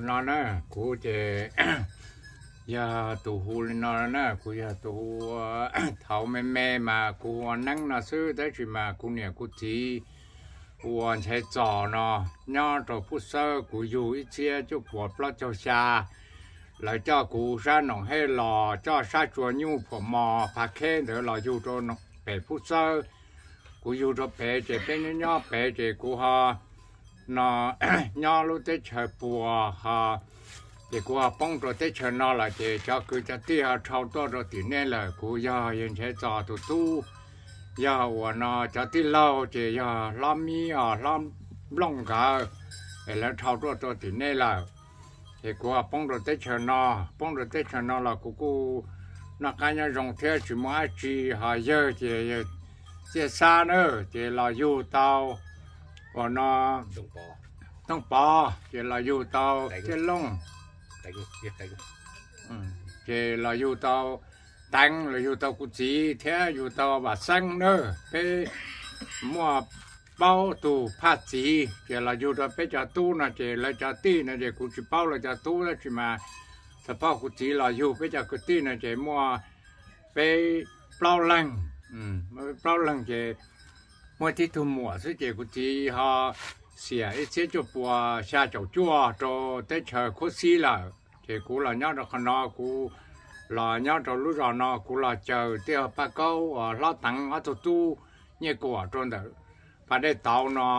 No na, kuv ces yog tus hu li no na, kuv yog tus hu, thaum me me mas kuv hu ua Neeb no xwb, tab sis mas kuv niam kuv txiv hu ua Nchaiv Txos no, nyob rau Phub Xawb. Kuv yug ib txhiab cuaj puas plaub caug xya, lawv coj kuv sab Noom Hej los coj sab Tsua Nyuj Phuam Mos Phav Kheb ntawd los yug rau pem Phub Xawb. Kuv yug rau pem ces peb nyob nyob pem ces kuv ho no nyob lub teb chaws puas ho, ces kuv ho poob rau teb chaws no lawm ces cov kwv cov tij ho dhau tuaj rau tim nej lawm. Kuv yog yawg Nchaiv Txos tus tub, yog uas no cov tij laug ces yog Hlob Mib os, Hlob Nplooj nkawd, es lawv dhau tuaj rau tim nej lawm. Ces kuv ho poob rau teb chaws no, poob rau teb chaws no los kuv kuj noj qab nyob zoo thiab tsis muaj dab tsi. Ho yawg ces yawg Txiaj Xab na, ces los yug tau uas no Tooj Pov, ces los yug tau Txiaj Looj, ces los yug tau Teev, los yug tau kuv txiv thiab yug tau Vam Xeeb na. Peb muaj plaub tug phaj txiv ces los yug rau peb cov tub no ces lawv cov tij no ces kuv tsis paub lawv cov tub tab sis mas txog pog kuv txiv los yug peb cov kwv tij no ces muaj peb plaub leeg, plaub leeg ces muaj tib tug muam xwb ces kuv txiv ho xiam ib txhiab cuaj puas xya caum cuaj rau teb chaws Khuab Xib lawm. Ces kuv los nyob rau qhov no, kuv los nyob rau lub zos no, kuv los caw tij Paj Kaub uas Hlob Teev ob tug tub Nyiaj Kuam rau ntawm pas dej tauv no.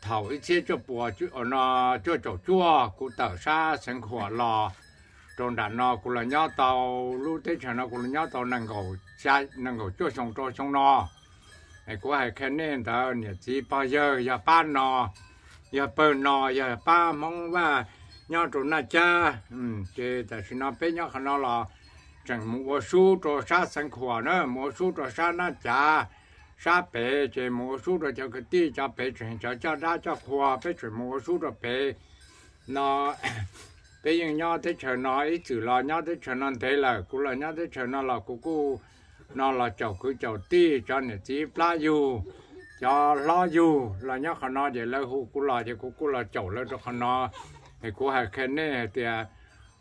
Thaum ib txhiab cuaj puas no cuaj caum cuaj kuv tawm sab Xeev Khuam los rau nram no, kuv los nyob tau lub teb chaws no, kuv los nyob tau nees nkaum cuaj xyoo rau xyoo no. Kuv hais qhia nej ntawd niam txiv pog yawg yog pab no, yog pawg no, yog pab Hmoob Vaj nyob rau Naj Cab. Ces tam sim no peb nyob qhov no los tseem mus ua sub rau sab Xeev Khuam na, mus ua sub rau sab Naj Cab, sab pem ces mus ua sub rau cov kwv tij cov pem tseem cov coj dab coj qhua, peb tseem mus ua sub rau pem no. Peb yeej nyob teb chaws no ib txwm los nyob teb chaws no ntev lawm, kuv los nyob teb chaws no los kuv kuj no los caum kwv caum tij, cov niam txiv plab yug, cov hlob yug los nyob qhov no ces lawv hu kuv los ces kuv kuj los caum lawv rau qhov no. Es kuv hais qhia nej hais tias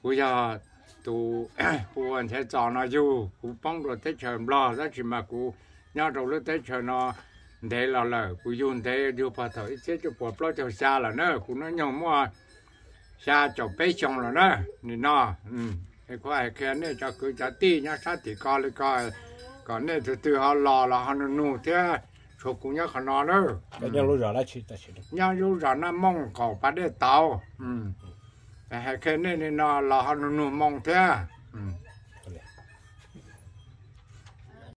kuv yog tus hu ua Nchaiv Txos no yug, kuv poob rau teb chaws Nplog tab sis mas kuv nyob rau lub teb chaws no ntev los lawm, kuv yug ntev yug puag thaum ib txhiab cuaj puas plaub caug xya lawm na, kuv hnub nyoog muaj xya caum peb xyoo lawm na. Nim no es kuv hais qhia nej cov kwv cov tij nyob sab tim ko li ko, kom nej tus twg ho los los ho nug nug thiab, tshuav kuv nyob qhov no na. Nyob lub zos Naj Mooj qaum pas dej tauv. Hais qhia nej li no los ho nug nug moo thiab.